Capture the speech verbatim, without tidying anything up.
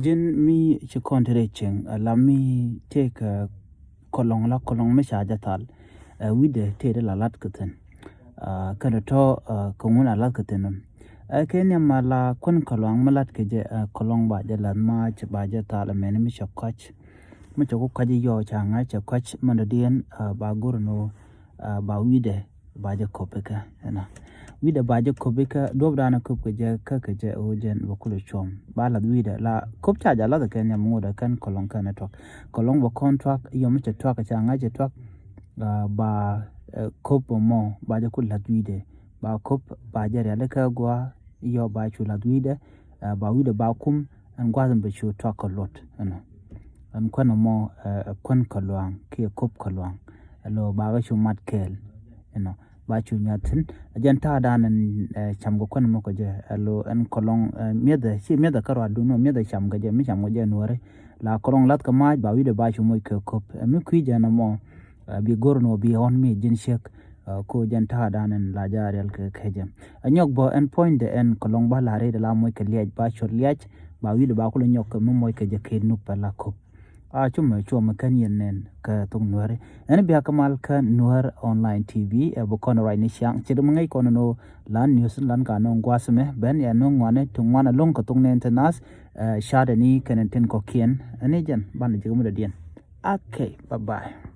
Ji̱n mi ci kɔn ti rɛy cieŋ, ɛ, la mi tëëkɛ kɔlɔŋ, la kɔlɔŋ mi ca jɛ thal, ɛ, wi̱cdɛ tëë di la lat kɛ thi̱n. Ɛ, kɛnɛ tɔ, ɛ, kɛ ŋun a lat kɛ thi̱n. Ɛ, kɛ ni ma la kuän kɔlɔŋ mi lat kɛ jɛ, ɛ, kɔlɔŋ ba jɛ lath ma ci ba jɛ thal, ɛ, mɛni mi cɛ kɔc. Mi cɛ ku kɔc i̱ yɔɔ ca ŋa̱c cɛ kɔc mɛn dɔ̱diɛn, ɛ, ba go̱r ni wä, ɛ, ba wi̱cdɛ ba jɛ köp ikä, ɛnɔ. Wi̱cdɛ ba jɛ köp ikä, duɔ̱p danɛ köp kɛ jɛ kä kɛ jɛ ɣöö jɛn bɛ kulɛ cuɔm. Ba lath wi̱cdɛ la köp ca jɛ lath kɛ nhiam ŋotdɛ kɛn kɔlɔŋ kɛn ɛ tuak. Kɔlɔŋ bɛ kɔn tuak, yɔm cɛ tuak, ca ŋa̱c cɛ tuak, ɛ, ba, ɛ, köp mɔ, ba jɛ kulɛ lath wi̱cdɛ. Ba köp, ba jɛ rialikä gua̱a̱, yɔ ba cu lath wi̱cdɛ, ɛ, ba wi̱cdɛ ba kum, ɛn gua̱a̱th in bɛ cu tuak kɛ luɔt, ɛnɔ. Ɛn kuän ɛmɔ, ɛ, kuän kɛ luaŋ kiɛ köp kɛ luaŋ. Ɛ lo̱ ba kä cu mat kɛɛl, ɛnɔ. Ba cu nyath thi̱n. Ɛ jɛn ta̱a̱ dan ɛn, ɛ, cam kɛ kuän ɛmɔ kɛ jɛ. Ɛ lo̱ ɛn kɔlɔŋ, ɛ, mi̱ethɛ, ci mi̱ethɛ kä ruaadun ɔ, mi̱ethɛ cam kɛ jɛ, mi cam kɛ jɛ nuɔ̱ɔ̱ri. La kɔlɔŋ lath kɛ mac, ba wi̱cdɛ ba cu moc kɛ köp. Ɛ mi kui̱ jɛn ɛmɔ, ɛ, bi go̱r ni wä bi ɣɔn mi ji̱n ciek. Ɛ, ko jɛn ta̱a̱ dan ɛn la jɛ a riɛl kɛ kecɛ. Ɛ nyɔk bä ɛn puɔ̱nydɛ ɛn kɔlɔŋ ba la rɛydɛ la moc kɛ liac, ba cot liac, ba wi̱cdɛ ba kulɛ nyɔk kɛ mi moc kɛ jɛ kɛ nup ɛ la köp. A cumɛ cuɔmɛ kɛn yɛn nɛn kɛ thok nuääri. Ɛn bia kä mal kä Nuäär Online T V, ɛ bi kɔn ruac ni ciaŋ. Ce̱t mi ŋäc kɔn ni ɣöö lan news lan ka nööŋ gua̱a̱th mɛ ben yɛ nööŋ ŋuani ti ŋuan ɛlɔ̱ŋ kɛ thok nɛn ti naath, ɛ, ca̱t ɛni kɛn tin kɔ̱kiɛn. Ɛn ni jɛn banɛ jek mi dɔ̱diɛn. Okay, bye bye.